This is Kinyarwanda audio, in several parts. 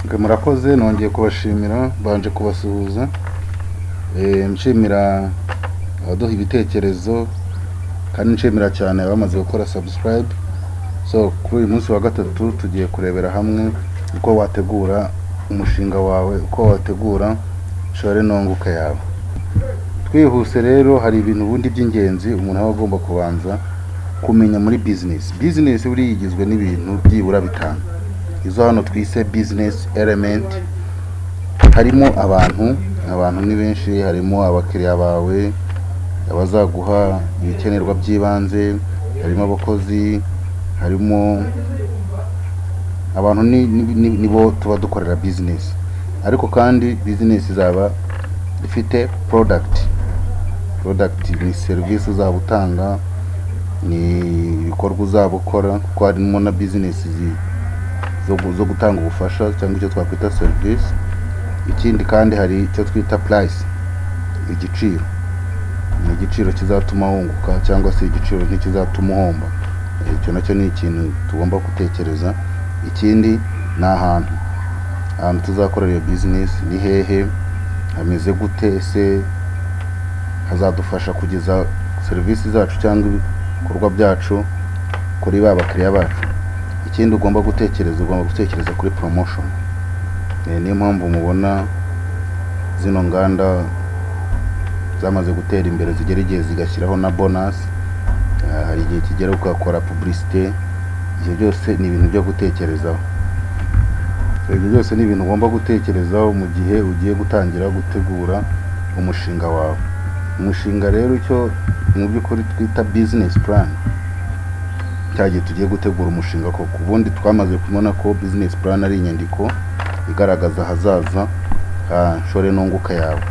Okay, murakoze, nongeye kubashimira, mbanje kubasuhuza. Nshimira abaduha ibitekerezo kandi nshimira cyane abamaze gukora subscribe. So kuri uyu munsi wa gatatu tugiye kurebera hamwe uko wategura umushinga wawe, uko wategura shore nunguke yawe. Twihuse rero, hari ibintu ubundi by'ingenzi umuntu aba agomba kubanza kumenya muri business. Business buriya igizwe n'ibintu byibura bitanu, izo hano twise business element. Harimo abantu, abantu ni benshi, harimo abakiriya bawe, abazaguha ibikenerwa by'ibanze, harimo abakozi, harimo abantu nibo tuba dukorera business. Ariko kandi business izaba ifite product. Product ni serivisi uzaba utanga, ni ibikorwa uzaba ukora, kuko harimo na business zo gutanga ubufasha cyangwa icyo twakwita serivisi. Ikindi kandi hari icyo twita price, igiciro. Ni igiciro kizatuma wunguka cyangwa se igiciro ntikizatuma uhomba. Icyo nacyo ni ikintu tugomba gutekereza. Ikindi ni ahantu, ahantu tuzakorera iyo business ni hehe, hameze gute, ese hazadufasha kugeza serivisi zacu cyangwa ibikorwa byacu kuri ba bakiriya bacu? Ikindi ugomba gutekereza, ugomba gutekereza kuri promotion. Niyo mpamvu mubona zino nganda zamaze gutera imbere zigera igihe zigashyiraho na bonus. Hari igihe kigera ugakora publicité. Ibyo byose ni ibintu byo gutekerezaho. So, ibyo byose ni ibintu ugomba gutekerezaho mu gihe ugiye gutangira gutegura umushinga wawe. Umushinga rero, icyo mu by'ukuri twita business plan, cya gihe tugiye gutegura umushinga koko. Ubundi twamaze kubona ko business plan ari inyandiko igaragaza ahazaza ha nshore nunguka yawe.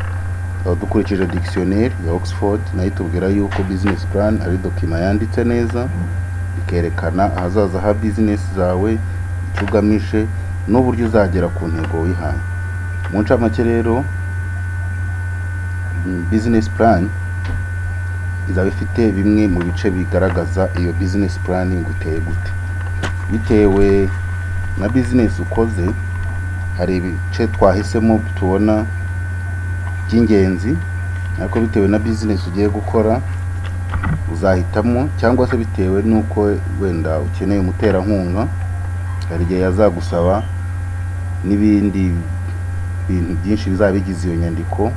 Dukurikije dictionnaire ya Oxford, nayo itubwira yuko business plan ari document yanditse neza ikerekana ahazaza ha business zawe, icyo ugamije n'uburyo uzagera ku ntego wihaye. Mu ncamake rero, business plan izaba ifite bimwe mu bice bigaragaza iyo business plan ngo iteye gute. Bitewe na business ukoze, hari ibice twahisemo tubona by'ingenzi, ariko bitewe na business ugiye gukora uzahitamo, cyangwa se bitewe n'uko wenda ukeneye umuterankunga, hari igihe yazagusaba n'ibindi bintu byinshi bizaba bigize iyo nyandiko.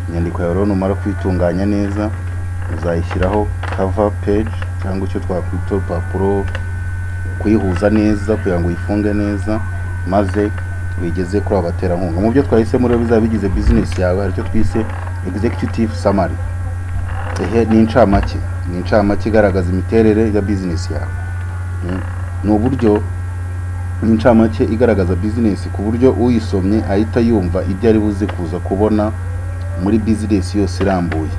Inyandiko yawe rero numara kuyitunganya neza, uzayishyiraho cover page cyangwa icyo twakwita urupapuro, kuyihuza neza kugira ngo uyifunge neza, maze uyigeze kuri abo baterankunga. Mu byo twahisemo rero bizaba bigize business yawe, hari icyo twise executive summary. Ehe, ni incamake, ni incamake igaragaza imiterere ya business yawe. Ni uburyo, ni incamake igaragaza business ku buryo uyisomye ahita yumva ibyo ari buze kuza kubona muri business yose irambuye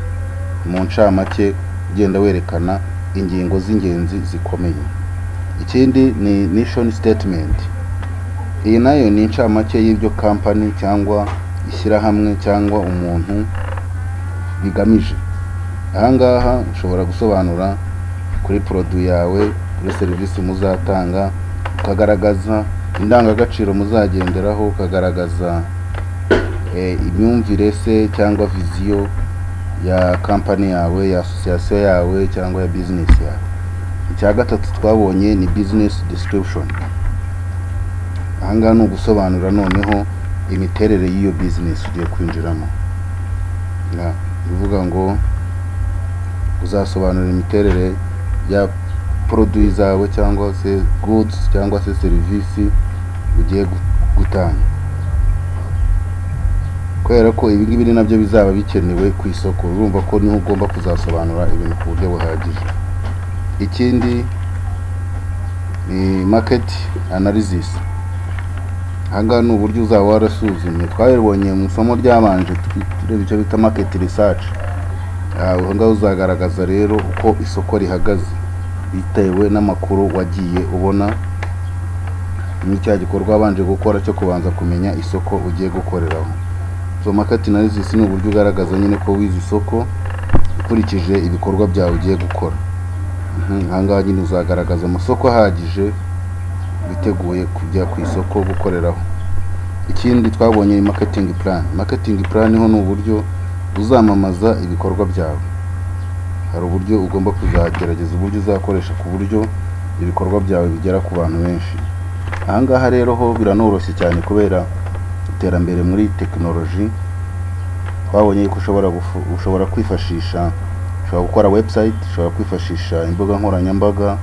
mu ncamake, ugenda werekana ingingo z'ingenzi zikomeye. Ikindi ni mission statement. Iyi nayo ni incamake y'ibyo company cyangwa ishyirahamwe cyangwa umuntu bigamije. Ahangaha ushobora gusobanura kuri produit yawe, kuri serivisi muzatanga, ukagaragaza indangagaciro muzagenderaho, ukagaragaza imyumvire se cyangwa vision ya company yawe, ya association yawe cyangwa ya business yawe. Icya gatatu twabonye ni business description. Ahangaha ni ugusobanura noneho imiterere y'iyo business ugiye kwinjiramo. Bivuga ngo uzasobanura imiterere ya produit zawe cyangwa se goods cyangwa se serivisi ugiye gutanga, kubera ko ibi ngibi ni nabyo bizaba bikenewe ku isoko. Urumva ko niho ugomba kuzasobanura ibintu ku buryo buhagije. Ikindi ni market analysis. Ahangaha ni uburyo uzaba warasuzumye, twabibonye mu isomo ryabanje tureba icyo bita market research. Aho ngaho uzagaragaza rero uko isoko rihagaze bitewe n'amakuru wagiye ubona muri cya gikorwa wabanje gukora cyo kubanza kumenya isoko ugiye gukoreraho. So market analysis ni uburyo ugaragaza nyine ko wize isoko ukurikije ibikorwa byawe ugiye gukora. Aha ngaha nyine uzagaragaza amasoko ahagije witeguye kujya ku isoko gukoreraho. Ikindi twabonye ni marketing plan. Marketing plan ho ni uburyo uzamamaza ibikorwa byawe. Hari uburyo ugomba kuzagerageza, uburyo uzakoresha ku buryo ibikorwa byawe bigera ku bantu benshi. Ahangaha rero ho biranoroshye cyane kubera iterambere muri tekinoloji. Twabonye yuko ushobora kwifashisha, ushobora gukora website, ushobora kwifashisha imbuga nkoranyambaga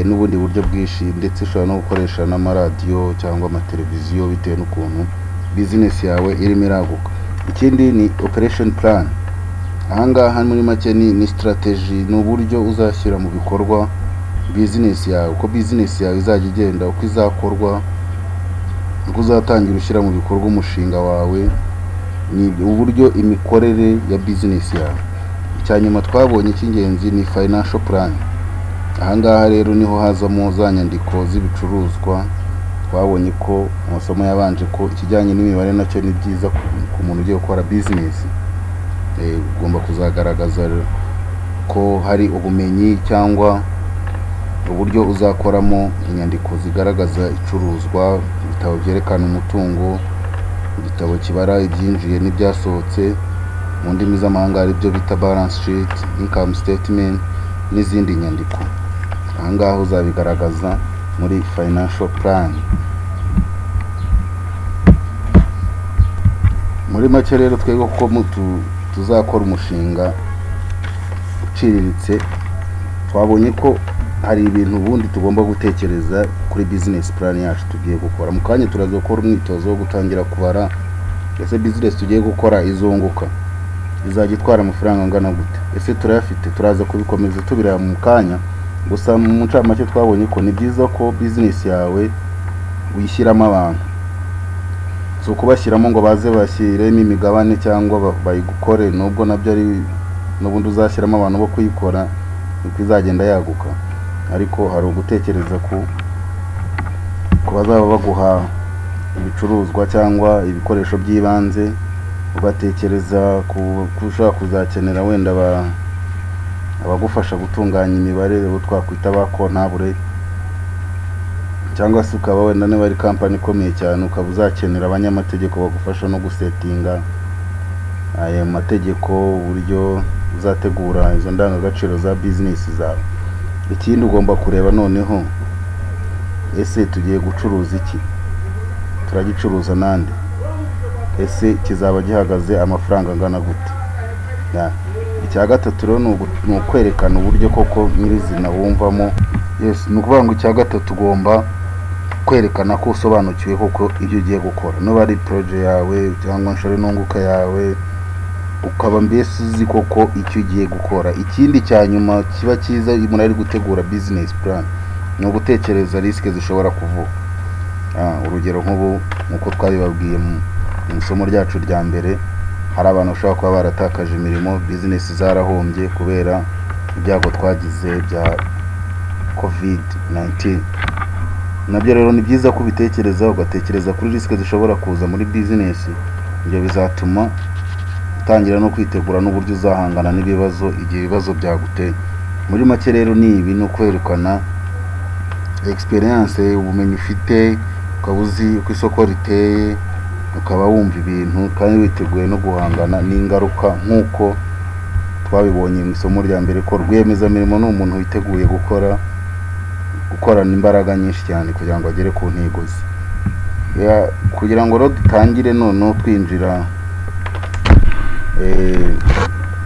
n'ubundi buryo bwinshi, ndetse ushobora no gukoresha n'amaradiyo cyangwa amateleviziyo bitewe n'ukuntu business yawe irimo iraguka. Ikindi ni operation plan. Ahangaha muri make ni strategy, ni uburyo uzashyira mu bikorwa business yawe, uko business yawe izajya igenda, uko izakorwa, uko uzatangira ushyira mu bikorwa umushinga wawe, ni uburyo imikorere ya business yawe. Icya nyuma twabonye cy'ingenzi ni financial plan. Ahangaha rero niho hazamo za nyandiko z'ibicuruzwa. Twabonye ko amasomo yabanje ko ikijyanye n'imibare nacyo ni byiza ku muntu ugiye gukora business. Ugomba kuzagaragaza ko hari ubumenyi cyangwa uburyo uzakoramo inyandiko zigaragaza icuruzwa, ibitabo byerekana umutungo, igitabo kibara ibyinjiye n'ibyasohotse, mu ndimi z'amahanga ari byo bita balance sheet, income statement n'izindi nyandiko. Ahangaha uzabigaragaza muri financial plan. Muri make rero, twebwe kuko tuzakora umushinga uciriritse, twabonye ko hari ibintu ubundi tugomba gutekereza kuri business plan yacu tugiye gukora. Mu kanya turaza gukora umwitozo wo gutangira kubara: ese business tugiye gukora izunguka, izajya itwara amafaranga angana gute? Ese turayafite? Turaza kubikomeza tubireba mu kanya. Gusa mu ncamake, twabonye ko ni byiza ko business yawe uyishyiramo abantu. Si ukubashyiramo ngo baze bashyiremo imigabane cyangwa bayikore, nubwo nabyo ari n'ubundi uzashyiramo abantu bo kuyikora niko izagenda yaguka, ariko hari ugutekereza ku bazaba baguha ibicuruzwa cyangwa ibikoresho by'ibanze, ugatekereza ku ushobora kuzakenera wenda abagufasha gutunganya imibare, abo twakwita ba comptable, cyangwa se ukaba wenda niba ari kampani ikomeye cyane, ukaba uzakenera abanyamategeko bagufasha no gusetinga aya mategeko, uburyo uzategura izo ndangagaciro za business zawe. Ikindi ugomba kureba noneho: ese tugiye gucuruza iki? Turagicuruza nande? Ese kizaba gihagaze amafaranga angana gute? Ya. Icya gatatu rero ni ukwerekana uburyo koko nyirizina wumvamo. Yes, ni ukuvuga ngo icya gatatu ugomba kwerekana ko usobanukiwe koko ibyo ugiye gukora, niba ari projet yawe cyangwa nshore nunguka yawe, ukaba mbese uzi koko icyo ugiye gukora. Ikindi cya nyuma kiba cyiza iyo umuntu ari gutegura business plan ni ugutekereza risques zishobora kuvuka. Urugero nk'ubu, nk'uko twabibabwiye mu isomo ryacu rya mbere, hari abantu bashobora kuba baratakaje imirimo, business zarahombye kubera ibyago twagize bya COVID 19. Nabyo rero ni byiza kubitekereza, ugatekereza kuri risques zishobora kuza muri business. Ibyo bizatuma utangira no kwitegura n'uburyo uzahangana n'ibibazo igihe ibibazo byaguteye. Muri make rero ni ibi: ni ukwerekana experience, ubumenyi ufite, ukaba uzi uko isoko riteye, ukaba wumva ibintu kandi witeguye no guhangana n'ingaruka, nk'uko twabibonye mu isomo rya mbere ko rwiyemezamirimo ni umuntu witeguye gukorana imbaraga nyinshi cyane kugira ngo agere ku ntego ze. Kugira ngo rero dutangire noneho twinjira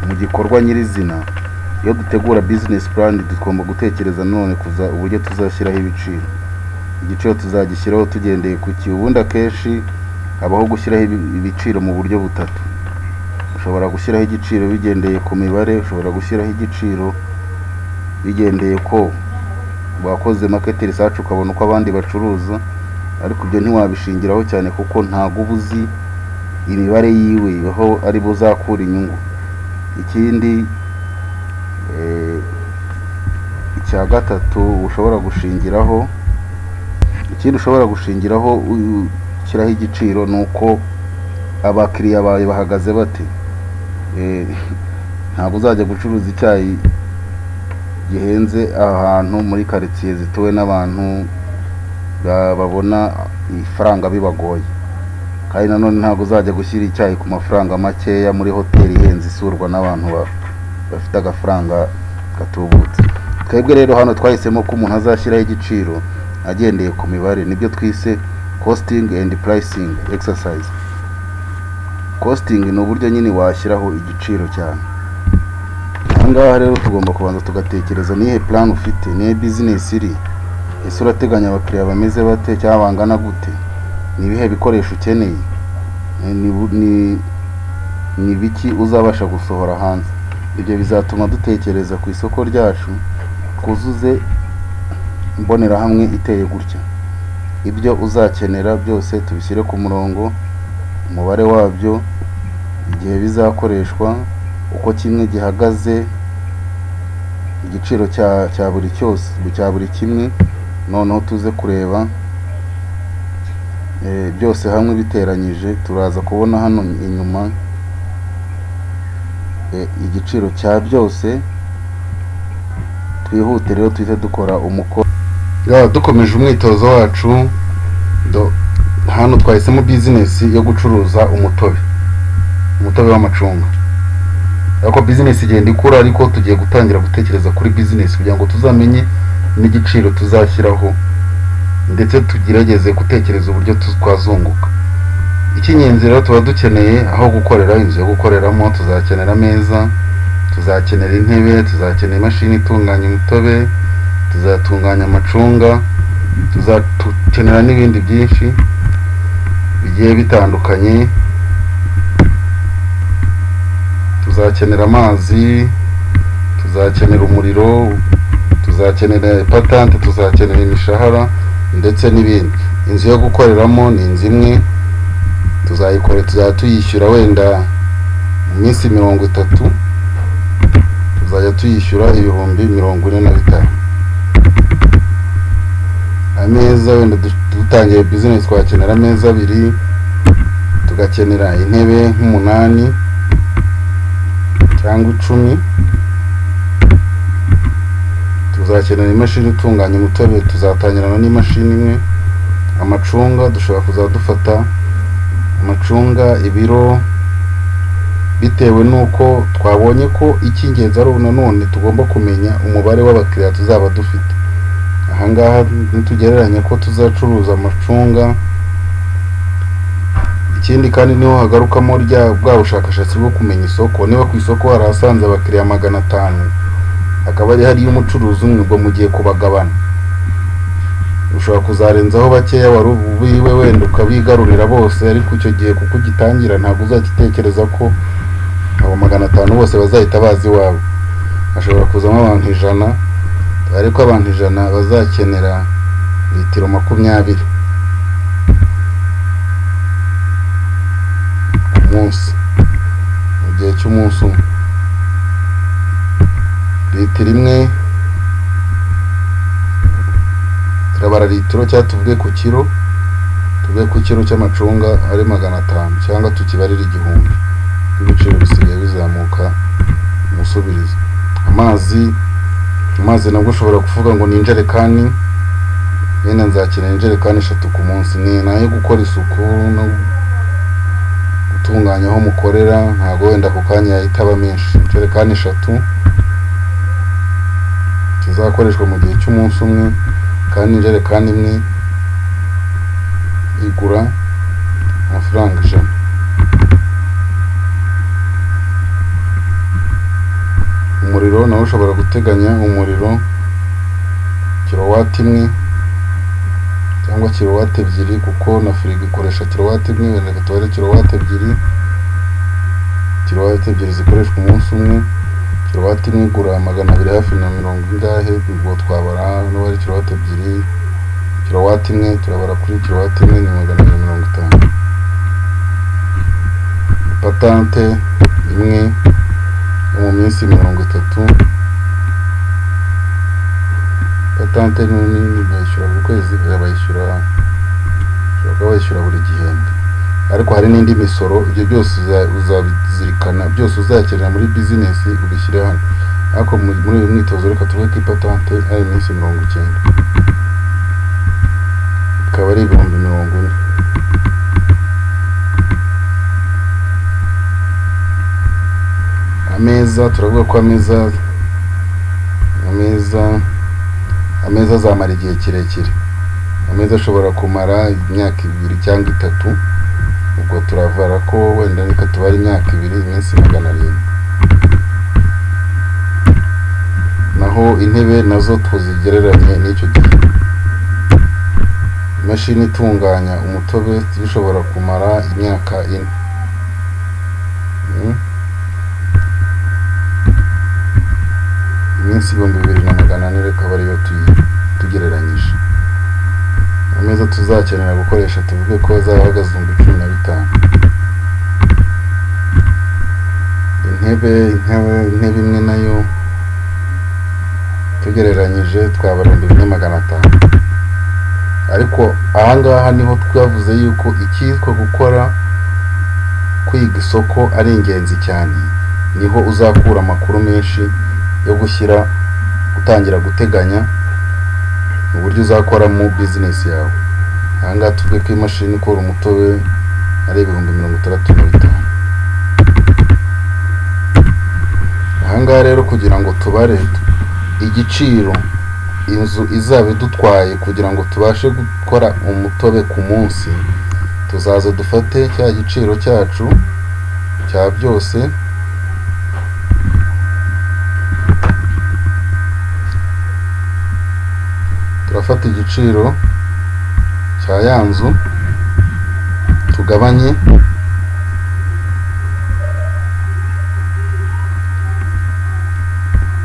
mu gikorwa nyirizina, iyo dutegura business plan tugomba gutekereza none kuza uburyo tuzashyiraho ibiciro. Igiciro tuzagishyiraho tugendeye ku ki? Ubundi akenshi habaho gushyiraho ibiciro mu buryo butatu. Ushobora gushyiraho igiciro bigendeye ku mibare, ushobora gushyiraho igiciro bigendeye ko wakoze market research ukabona uko abandi bacuruza, ariko ibyo ntiwabishingiraho cyane kuko ntabwo uba uzi imibare yiwe aho ari buzakura inyungu. Ikindi, icya gatatu ushobora gushingiraho, ikindi ushobora gushingiraho ushyiraho igiciro ni uko abakiriya bawe bahagaze bate. Ntabwo uzajya gucuruza icyayi gihenze ahantu muri karitsiye zituwe n'abantu babona ifaranga bibagoye. Kandi nanone ntabwo uzajya gushyira icyayi ku mafaranga makeya muri hoteli ihenze isurwa n'abantu bafite agafaranga gatubutse. Twebwe rero hano twahisemo ko umuntu azashyiraho igiciro agendeye ku mibare, nibyo twise costing and pricing exercise. Costing ni uburyo nyine washyiraho igiciro cyane. Aha ngaha rero tugomba kubanza tugatekereza nihe plan ufite, nihe business iri, ese urateganya abakiriya bameze bate cyangwa bangana gute, ni ibihe bikoresho ukeneye, ni biki uzabasha gusohora hanze. Ibyo bizatuma dutekereza ku isoko ryacu, twuzuze imbonerahamwe iteye gutya. Ibyo uzakenera byose tubishyire ku murongo, umubare wabyo, igihe bizakoreshwa, uko kimwe gihagaze, igiciro cya buri cyose, cya buri kimwe. Noneho tuze kureba byose hamwe biteranyije, turaza kubona hano inyuma igiciro cya byose. Twihute rero tuhite dukora umukoro. Dukomeje umwitozo wacu, hano twahisemo business yo gucuruza umutobe w'amacunga. Ariko business igenda ikura, ariko tugiye gutangira gutekereza kuri business kugira ngo tuzamenye n'igiciro tuzashyiraho, ndetse tugerageze gutekereza uburyo twazunguka. Icy'ingenzi rero tuba dukeneye aho gukorera, inzu yo gukoreramo, tuzakenera ameza, tuzakenera intebe, tuzakenera imashini itunganya umutobe, tuzatunganya amacunga, tuzakenera n'ibindi byinshi bigiye bitandukanye. Tuzakenera amazi, tuzakenera umuriro, tuzakenera patante, tuzakenera imishahara ndetse n'ibindi. Inzu yo gukoreramo ni inzu imwe, tuzayikora, tuzajya tuyishyura wenda mu minsi 30, tuzajya tuyishyura 45,000. Ameza wenda dutangiye business twakenera ameza 2, tugakenera intebe nk'umunani cyangwa 10, tuzakenera imashini itunganya umutobe, tuzatangirana n'imashini imwe. Amacunga dushobora kuzajya dufata amacunga ibiro bitewe n'uko twabonye ko icy'ingenzi ari nanone tugomba kumenya umubare w'abakiriya tuzaba dufite. Aha ngaha nitugereranya ko tuzacuruza amacunga. Ikindi kandi niho hagarukamo bwa bushakashatsi bwo kumenya isoko. Niba ku isoko hari ahasanze abakiriya 500, hakaba hariyo umucuruzi umwe, ubwo mugiye kubagabana, ushobora kuzarenzaho bakeya wari ubiwe wenda ukabigarurira bose, ariko icyo gihe kuko ugitangira ntabwo uzakitekereza ko abo 500 bose bazahita baza iwawe. Hashobora kuzamo abantu 100, ariko abantu 100 bazakenera litiro 20 ku munsi, mu gihe cy'umunsi umwe. Litiro imwe turabara litiro, cyangwa tuvuge ku kiro, tuvuge ku kiro cy'amacunga ari 500 cyangwa tukibarire 1000. Ibiciro bisigaye bizamuka umusubirizo. Amazi nabwo ushobora kuvuga ngo ni injerekani, yenda nzakenera injerekani 3 ku munsi, ni nayo gukora isuku no gutunganya aho mukorera, ntabwo wenda ako kanya yahita aba menshi. Injerekani 3 zizakoreshwa mu gihe cy'umunsi umwe, kandi injerekani imwe igura amafaranga 100. Umuriro nawe ushobora guteganya umuriro kilowati imwe cyangwa kilowati 2, kuko na firigo ikoresha kilowati imwe, wenda tubare kilowati 2, kilowati 2 zikoreshwa umunsi umwe. Kilowati imwe igura 200 hafi na mirongo ingahe, ubwo twabara niba ari kilowati 2, kilowati imwe turabara kuri kilowati imwe ni 250. Patante imwe yo mu minsi 30, patante nini bayishyura buri kwezi, bayishyura, bashobora kuba bayishyura buri gihembwe, ariko hari n'indi misoro. Ibyo byose uzabizirikana, byose uzakenera muri business ubishyire hano. Ariko muri uyu mwitozo reka tuvuge ko ipatante ari iminsi 90, ikaba ari 40,000. Ameza, turavuga ko ameza azamara igihe kirekire. Ameza ashobora kumara imyaka 2 cyangwa 3, ubwo turavara ko wenda reka tubare imyaka 2, iminsi 700. Naho intebe nazo tuzigereranye n'icyo gihe. Imashini itunganya umutobe ishobora kumara imyaka 4. Iminsi 2400 reka ariyo tugereranyije. Ameza tuzakenera gukoresha tuvuge ko azaba ahagaze 15,000. Intebe imwe nayo tugereranyije twabara 4,500. Ariko ahangaha niho twavuze yuko icyitwa gukora kwiga isoko ari ingenzi cyane, niho uzakura amakuru menshi yo gutangira guteganya uburyo uzakora mu business yawe. Ahangaha tuvuge ko imashini ikora umutobe ari 65,000. Ahangaha rero kugira ngo tubare igiciro inzu izaba idutwaye kugira ngo tubashe gukora umutobe ku munsi, tuzaza dufate cya giciro cyacu cya byose, turafata igiciro cya ya nzu tugabanye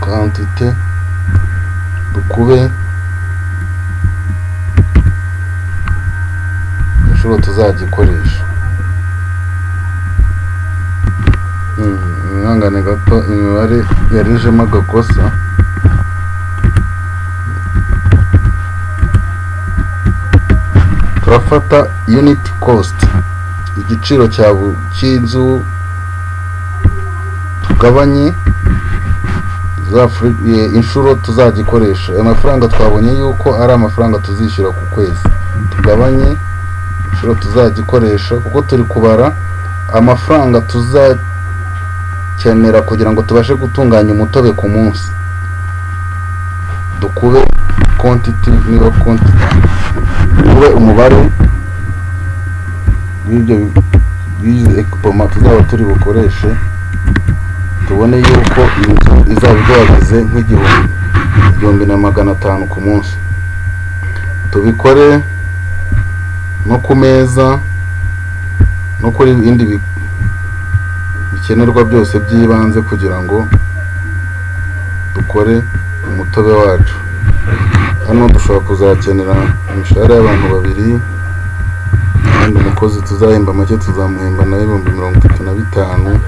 quantité, dukube inshuro tuzagikoresha. Mwihangane gato, imibare yarijemo agakosa. Turafata unit cost, igiciro cy'inzu, tugabanye inshuro tuzagikoresha. Aya mafaranga twabonye yuko ari amafaranga tuzishyura ku kwezi, tugabanye inshuro tuzagikoresha, kuko turi kubara amafaranga tuzakenera kugira ngo tubashe gutunganya umutobe ku munsi. Dukube quantity, niba quantity, dukube umubare w'ibyo b'izi equipment tuzaba turi bukoreshe, tubone yuko inzu izaba ihagaze 1,500 ku munsi. Tubikore no ku meza no kuri ibindi bikenerwa byose by'ibanze kugira ngo dukore umutobe wacu. Hano dushobora kuzakenera imishahara y'abantu 2, kandi umukozi tuzahemba make tuzamuhemba nawe 35,000.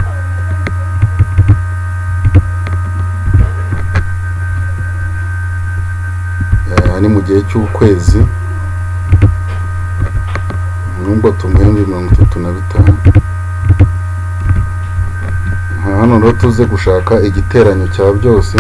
Ni mu gihe cy'ukwezi, nubwo tumuhemba 35,000. Hano rero tuze gushaka igiteranyo cya byose.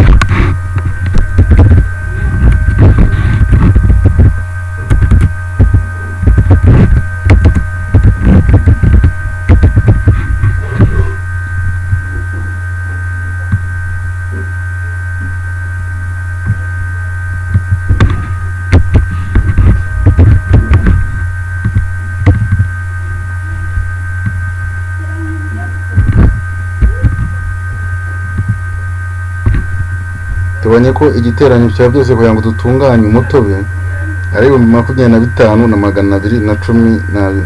Tubonye ko igiteranyo cya byose kugira ngo dutunganye umutobe ari 25,212.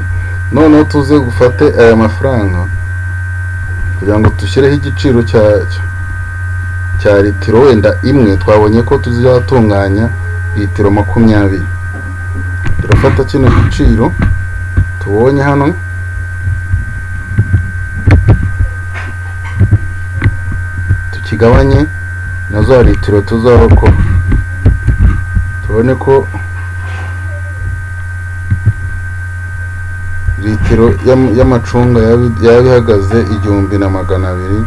Noneho tuze gufate aya mafaranga kugira ngo dushyireho igiciro cya litiro wenda imwe. Twabonye ko tuzatunganya litiro 20. Turafata kino giciro tubonye hano, tukigabanye na za litiro tuzarokora, tubone ko litiro y'amacunga yaba ihagaze 1,200.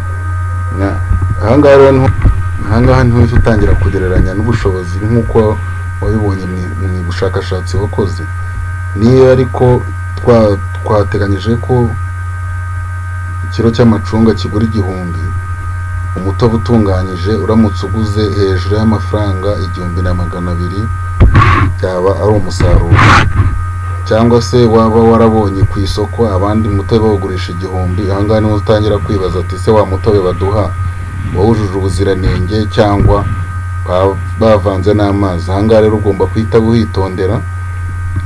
Ahangaha niho uhita utangira kugereranya n'ubushobozi nk'uko wabibonye mu bushakashatsi wakoze. Niyo ariko twateganyije ko ikiro cy'amacunga kigura 1,000, Umutobe utunganyije uramutse uguze hejuru y'amafaranga 1200 byaba ari umusaruro, cyangwa se waba warabonye ku isoko abandi umutobe bawugurisha 1000. Ahangaha niho utangira kwibaza ati: "Ese wa mutobe baduha wawujuje ubuziranenge cyangwa bavanze n'amazi?" Ahangaha rero ugomba guhita uhitondera.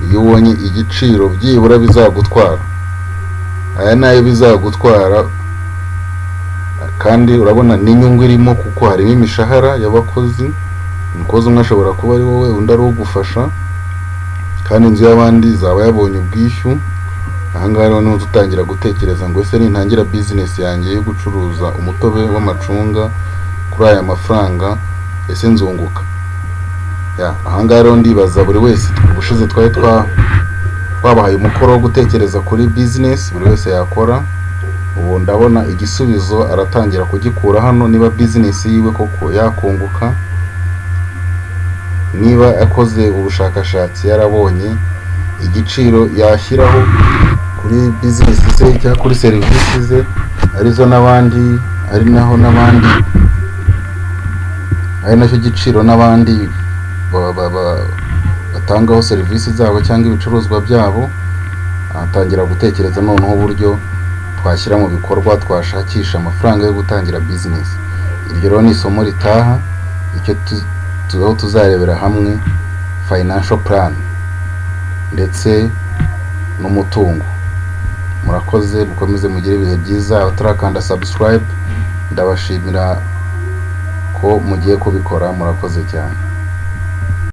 Iyo ubonye igiciro byibura bizagutwara, aya nayo bizagutwara, kandi urabona n'inyungu irimo kuko harimo imishahara y'abakozi. Umukozi umwe ashobora kuba ari wowe, undi ari ugufasha, kandi inzu y'abandi izaba yabonye ubwishyu. Ahangaha rero niho utangira gutekereza ngo: "Ese nintangira bizinesi yanjye yo gucuruza umutobe w'amacunga kuri aya mafaranga, ese nzunguka?" Ya, ahangaha rero ndibaza buri wese, ubushize twari twabahaye umukoro wo gutekereza kuri bizinesi buri wese yakora. Ubu ndabona igisubizo aratangira kugikura hano, niba bizinesi yiwe koko yakunguka, niba akoze ubushakashatsi yarabonye igiciro yashyiraho kuri bizinesi ze cyangwa kuri serivisi ze, arizo n'abandi, ari naho n'abandi, ari nacyo giciro n'abandi batangaho serivisi zabo cyangwa ibicuruzwa byabo. Atangira gutekereza noneho uburyo twashyira mu bikorwa, twashakisha amafaranga yo gutangira bizinesi. Iryo rero ni isomo ritaha, icyo aho tuzarebera hamwe financial plan ndetse n'umutungo. Murakoze, mukomeze mugire ibihe byiza. Abatarakanda subscribe, ndabashimira ko mugiye kubikora. Murakoze cyane.